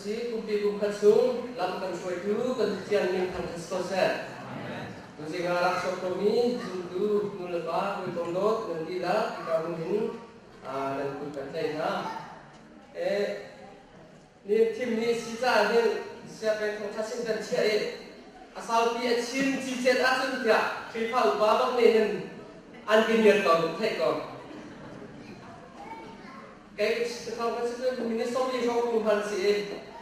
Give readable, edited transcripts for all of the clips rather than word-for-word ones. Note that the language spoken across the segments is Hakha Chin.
si. Kumpi kum khat chung lam kan hruaitu kan Pathian min thangṭhat si ko seh. Tuzing ah rak chuak komi zumtu nu le pa hawikom dawt nan dihlak hika hmun hin nan kut kan tlaih hna. Ni thim ni si caah hin siapeng thawngṭha sin kan chiah i a saupi a chin cicet ahcun tiah Khrihfa upa bak nih hin an ti niat ko theih ko. Kei thawng kan si cu minute 40 hrawng kum hman si i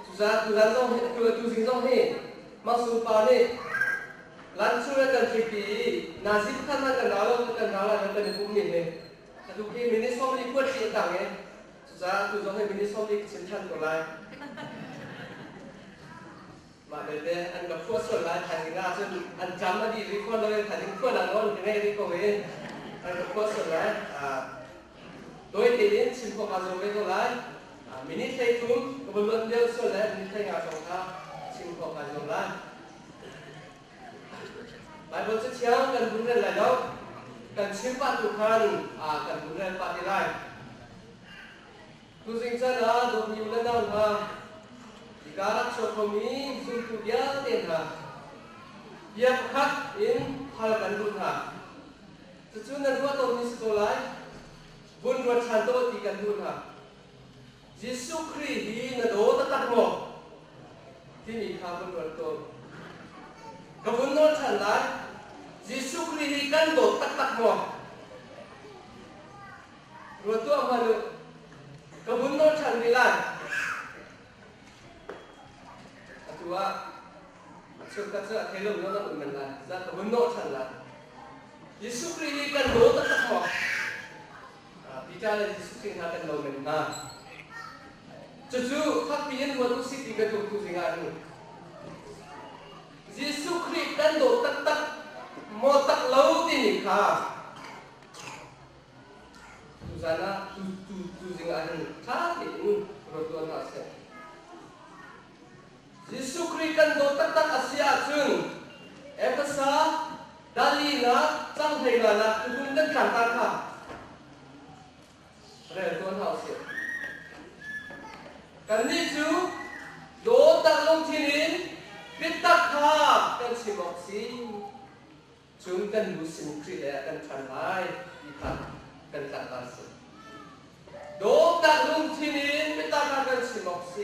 cucaah tuzan zong hi tu tu zing zong hi Maksum pa nih lan chung kan tlipi i nazi pakhat hmanh kan rau lo kan rau lai kan i pum mi hi atu khi minute 40 kuat si a tang i cucaah tu zong hi minute 40 ka chim than ko lai. Mah belte an ka phuah sual lai thaizing ding ahcun an cam a dih rih fawn lo in thaizing phuah nak nawl ka ngei rih ko i an ka phuah sual lai. Tawi tein chim khawh kaa zuam ve ko lai. Minute 13 ka va luan deuh sual le minute 15 hrawng kha chim khawh kaa zuam lai. Baibal cathiang kan vun rel lai lo. Kan chim pah tu khan kan vun rel pah te lai. Tuzing caan ah dawtmi u le nau hna, hika rak chuak khomi zumtu vialte hna, bia pakhat in hal kan duh hna. Cucu nan ruah tawnmi si ko lai. Vun ruat ṭhan tuah ti kan duh hna. Jesuh Khrih hi na daw taktak maw? Timi kha vun ruat tawn. Ka vun nawl ṭhan lai. Jesuh Khrih hi kan dawt taktak maw? Ruat tuah hmanh u. Ka vun nawl ṭhan rih lai. Atu ah a cheukhat cu a thei lo nawn an um men lai. Za ka vun nawl ṭhan lai. Jesuh Khrih hi kan daw taktak maw? Peter le Jesuh Khrih hna kan lo men hna. Cucu fakpi in ruat u sih ti ka duh tu zingah hin. Jesuh Khrih kan daw taktak maw tak lo timi kha Tuzan ah tuzing ah hin ṭha tein ruat tuah hna seh. Jesuh Khrih kan dawt taktak a si ahcun Efesa Dalila canghlei nak tukum kan tlangtar kha rel tuah hna usih. Kannih cu dawtnak lungthin in biatak kha kan chim awk si. Cun kan nu sin Khrih lei ah kan ṭhan lai ti kha kan tlangtar si. Dawtnak lungthin in biatak ah kan chim awk si.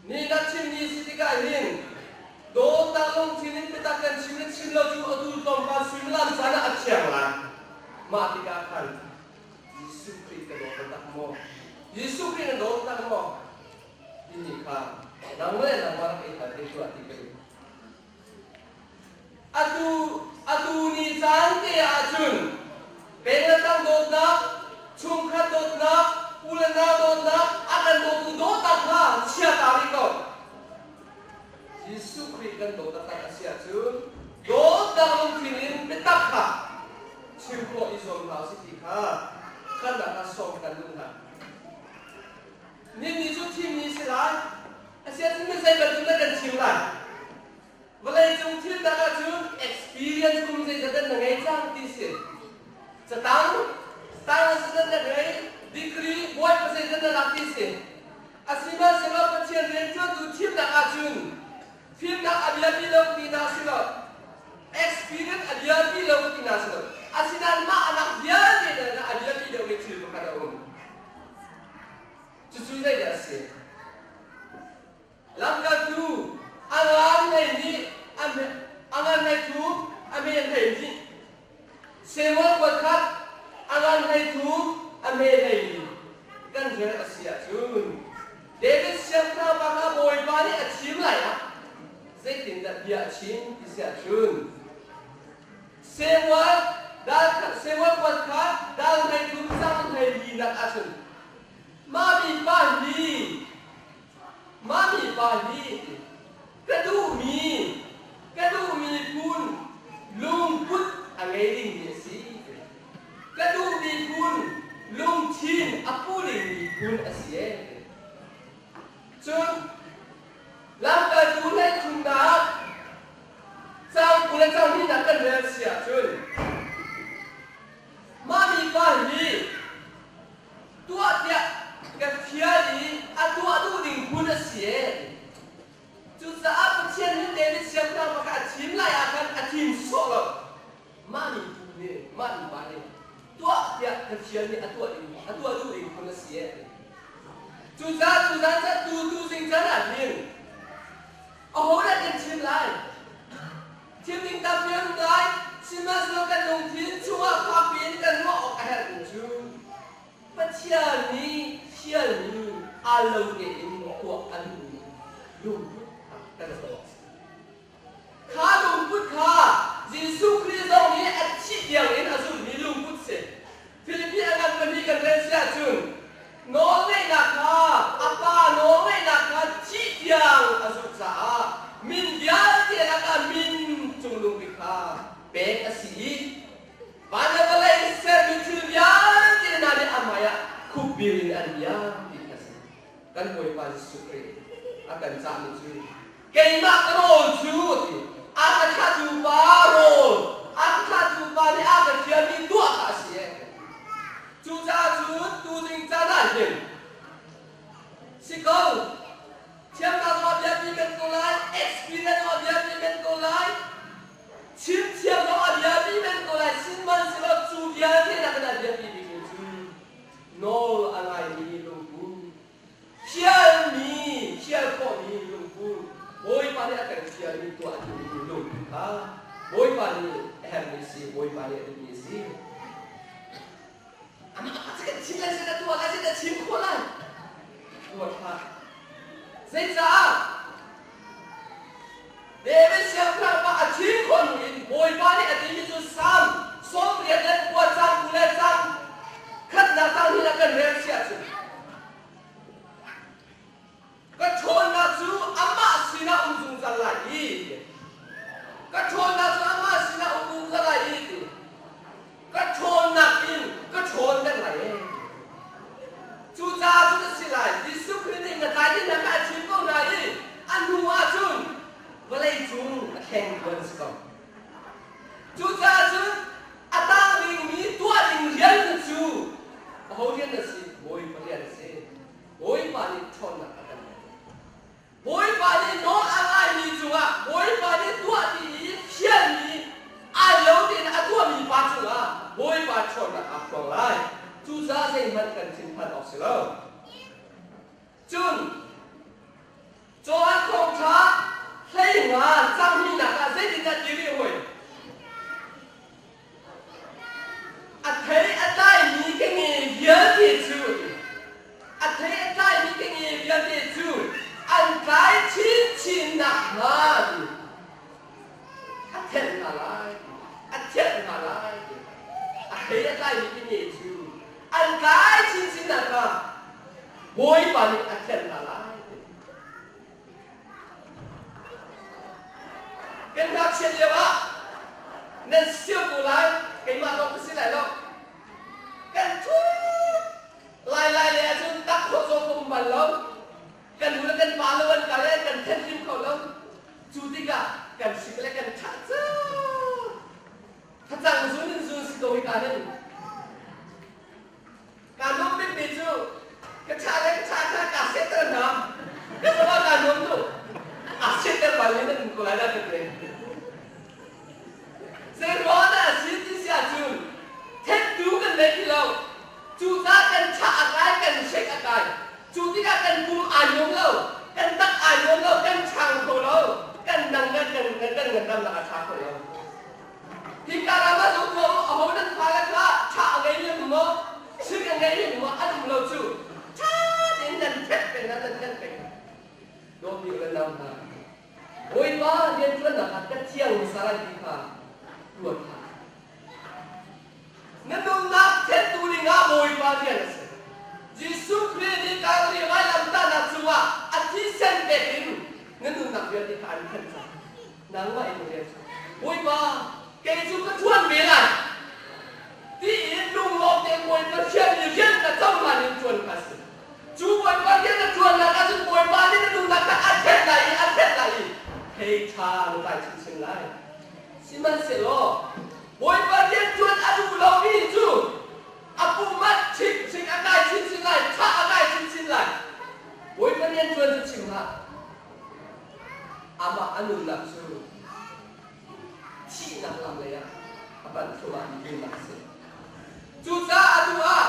Ni na chimmi si tikah hin dawtnak lungthin in biatak kan chim le chim lo cu atu tlawmpal suimilam caan ah a thiang lai. Mah tikah khan Jesuh Khrih ka dawt taktak maw? Jesuh Khrih na dawt tak maw? Timi kha nang le nangmah rak i hal te tuah ti ka duh. Atu atu ni caan te ahcun penglatang dawtnak, chungkhat dawtnak, u le nau dawtnak, a kan dawtu dawtnak kha chia ta rih ko. Jesuh Khrih kan dawt taktak a si ahcun dawtnak lungthin in biatak kha chim khawh i zuam hna usih ti kha kan lakah sawm kan duh hna. Ninni cu thimmi si lai. Asiahcun mi zei bantuk dah kan chim lai? Vawleicung thil dang ahcun experience kum zeizat dah na ngei cang ti si. Catang, tang zeizat na ngei, degree bawi zeizat na lak ti si. Asihmanhsehlaw Pathian rianṭuantu thimnak ahcun fimnak a biapi lo ti na si lo. Experience a biapi lo ti na si lo. Asinain mah anak vialte na a biapi deuhmi thil pakhat a um. Cucu zeidah a si? Lamkaltu a ngan hlei nih a ngan hlei thum a me hlei hnih. Samuel kuat khat a ngan hlei thum a me hlei li kan rel a si ahcun David siangpahrang pa kha Bawipa nih a thim lai ah zeitindah bia a chim ti si ahcun Samuel dal Samuel kuat kha dal hlei thum cang hlei li nak ahcun Mami pa hi Mami pa hi ka duhmi ka duhmi phun lungput a ngei dingmi a si. Ka duhmi phun lungthin a pu dingmi phun a si ee. Cun lamkaltu hleithumnak caang 20 le caang hnihnak kan rel si ahcun mah mipa hi tuah tiah ka fial i a tuah duh ding phun a si. tuah ding a tuah duh ding phun a si e. Cucaah tuzan cu tu tuzing caan ah hin ahodah kan chim lai? Thim ding tampi an um lai. Sihmanhsehlaw kan lungthin chungah fakpi in kan ruah awk a herhmi cu Pathian nih thialmi aa lo tein tuah a duhmi lungput kha kan zoh awk a si. Kha lungput kha Jesuh Khrih zong nih a thih tiangin a zulhmi lungput si. Filipi a ngan pahnih kan rel si ahcun nawlngeihnak kha a pa nawlngeihnak kha thih tiang a zulh caah min vialte lakah min cungnung bik kha pek a si i van le vawlei sermi thil vialte hna nih a hmaiah khukbil in an biak ti kha a si. Kan Bawipa Jesuh Khrih a kan cahmi cu keimah ka rawl cu a ti. A ka thlahtu pa rawl, a ka thlahtu pa nih a ka thialmi tuah kha a si e. Cucaah cun tuzing caan ah hin si ko thiamnak zong a biapi men ko lai, experience zong a biapi men ko lai, chim thiam zong a biapi men ko lai, sihmanhsehlaw cu vialte nakin a biapi bikmi cu nawl a ngaimi lungput, thialmi, thial khawhmi lungput, Bawipa nih a kan thialmi tuah a duhmi lungput kha Bawipa nih a herhmi a si, Bawipa nih a duhmi a si. Amah a kan chim lai, zeidah tuah lai, zeidah chim khawh lai? Ruat hlah. Zeicah? David siangpahrang pa a thim khawh hnu in Bawipa nih a timi cu Salm 90 le kua cang ku le cang khatnak cang hin a kan rel si ahcun ka ṭhawnnak cu amah sinah um zungzal lai i ka ṭhawnnak cu amah sinah um zungzal lai i ti ka ṭhawnnak in ka ṭhawn kan lai e. Cucaah cun a si lai, Jesuh Khrih nih na tlai ding kha a chim ko hna i a hnu ahcun vawlei cung a thleng tuan a si ko. Cucaah cun a tang dingmi tuah ding rian cu aho rian a si? Bawipa rian a si. Bawipa nih ṭhawnnak a kan pek. Bawipa nih nawl a ngaimi cungah Bawipa nih tuah ti i fialmi ai lo tein a tuahmi pa cungah Bawipa ṭhawnnak aa phuang lai. Cucaah zeihmanh kan thinphan awk si lo. Cun Johan thawngṭha 15 cangminak ah zeitindah ti rih hawi? A thei a tlaimi ka nge vialte cu a thei a tlaimi ka nge vialte cu an tlai chinchin nakhnga ti a thenh hna lai a thianh hna lai ti a thei a tlaimi ka nge cu an tlai chinchin nakhnga Bawipa nih a thianh hna lai ti Kan ngakchiat lio ah nan siau ko lai, keimah lawng ka si lai lo. Kan thu lai lai le ahcun tak khawh zong ka um bal lo. Kan nu le kan pa lo an kal i kan then hrim kho lo. Cu tikah kan sik le kan ṭha cu. Thacang zun in zun si ko hi ka hin. Kaa nuam bikmi cu ka ṭha le ka ṭha kha kaa sehter hna. Ka zong ah kaa nuam tuk. Aa sehter bal in an um ko lai dah ka ti. Zei ruang dah a si ti si ahcun thentu kan nei ti lo. Cucaah kan ṭha a kai, kan shek a kai. Cu tikah kan pum aa nuam lo, kan tak aa nuam lo, kan ṭhang kho lo, kan dang kan kan kan ngandamnak a ṭha kho lo. Hika ram ah zoh tuah u, aho nan fale kha ṭha a ngei lem maw, sik a ngei lem maw an um lo cu ṭha tein nan ṭhet peng ah nan ṭhen peng. Dawtmi u le nau hna, Bawipa rianṭuannak ah ka thiang hmasa lai ti kha ruat hlah. Na nunnak thentu dingah Bawipa rian a si. Jesuh Khrih nih Kalvari vailamtahnak cungah a thisen pek in na nunnak vialte kha an thenh cang. Nangmah in rian cu Bawipa kei cu ka ṭuan ve lai tiin lunglawm tein Bawipa thianmi rian ka cohlan in ṭuan kha a si. Cu Bawipa rian na ṭuannak ahcun Bawipa nih na nunnak kha a thenh lai i a thenh lai i thei ṭha na tlai chinchin lai. Sihmanhsehlaw Bawipa rian ṭuan a duh lomi cu a pum ah ṭhikṭhik a kai chinchin lai, ṭha a kai chinchin lai. Bawipa rian ṭuan cu chim hlah. Amah a nunnak cu thihnak lam lei ah a panh thluahmah mi nunnak a si. Cucaah atu ah.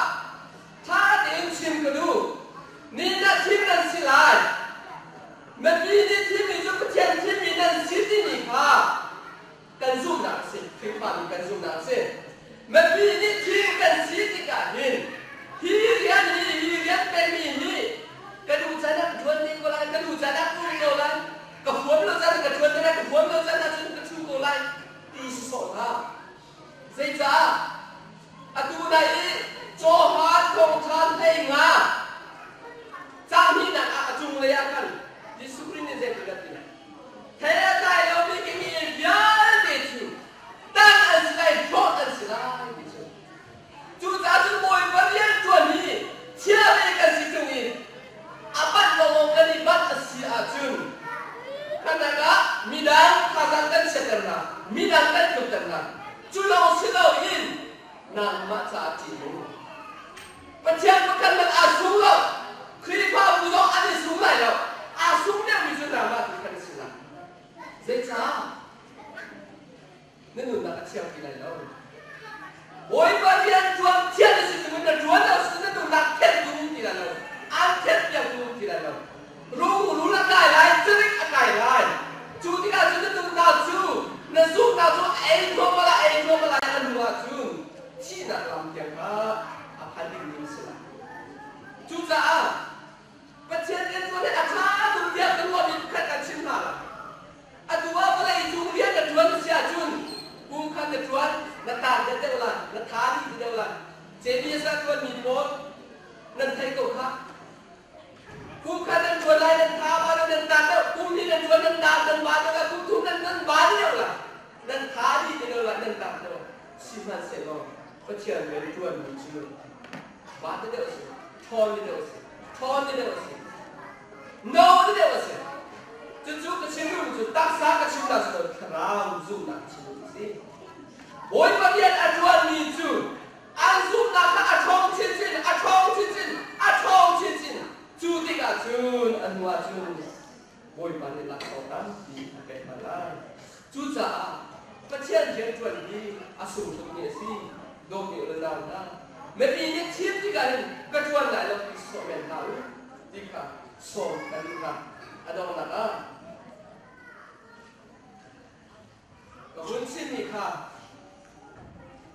Nan theih ko khah. Kum khat nan ṭuan lai nan tha ba deuh nan tat deuh kum hnih nan ṭuan nan tat nan ba deuh lai kum thum nan nan ba deuh lai nan tha dih ti deuh lai nan tat deuh sihmanhsehlaw Pathian rian ṭuanmi cu ba te deuh a si ṭhawn te deuh a si ṭhawn te deuh a si no te deuh a si. Cucu ka chim duhmi cu taksa ka chim nak si thlarau zumhnak ka chim duhmi a si. Bawipa rian a ṭuanmi cu an zumhnak kha a ṭhawng chinchin, a ṭhawng chinchin, a ṭhawng chinchin. Cu tikah cun a hnu ah cun Bawipa nih laksawng tampi a pek hna lai. Cucaah Pathian rianṭuan hi a sung tukmi a si. Dawtmi u le nau hna, mipi nih thim tikah hin ka ṭuan lai lo ti sawh men hlah u ti kha sawm kan duh hna. A donghnak ah Ka hun chimmi kha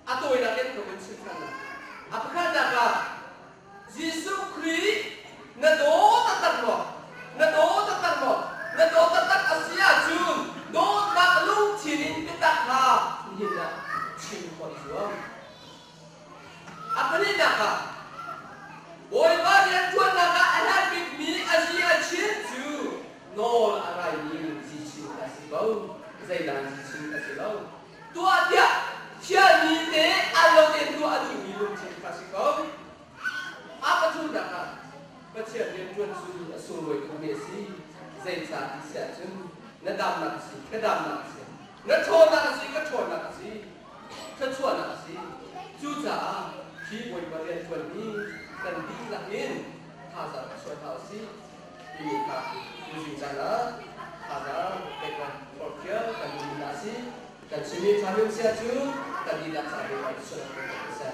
a tawinak in ka hun chim ṭhan lai. A pakhatnak ah Jesuh Khrih na daw taktak maw? Na daw taktak maw? Na daw taktak a si ahcun dawtnak lungthin in biatak kha nihin ah chim khawh i zuam. A pahnihnak ah Bawipa rianṭuannak ah a herh bikmi a zi a chin cu nawl a ngaimi zichin a si ko. Zeidang zichin a si lo. Tuah tiah thialmi te an lo tein tuah a duhmi lungthin kha si ko. A pathumnak ah Pathian rianṭuan cu a sunglawi tukmi a si. Zeicah ti si ahcun na damnak a si, ka damnak a si, na ṭhawnnak a si, ka ṭhawnnak a si. Thluachuahnak a si. Cucaah hi Bawipa rianṭuan hi kan dihlak in thazaang ka chuah hna u sih timi kha tuzing caan ah thazaang pek kan forhfial kan duhmi hna a si. Kan chimmi ṭha hrim sia cu kan dihlak caah Bawipa thluachuahnak pe ko seh.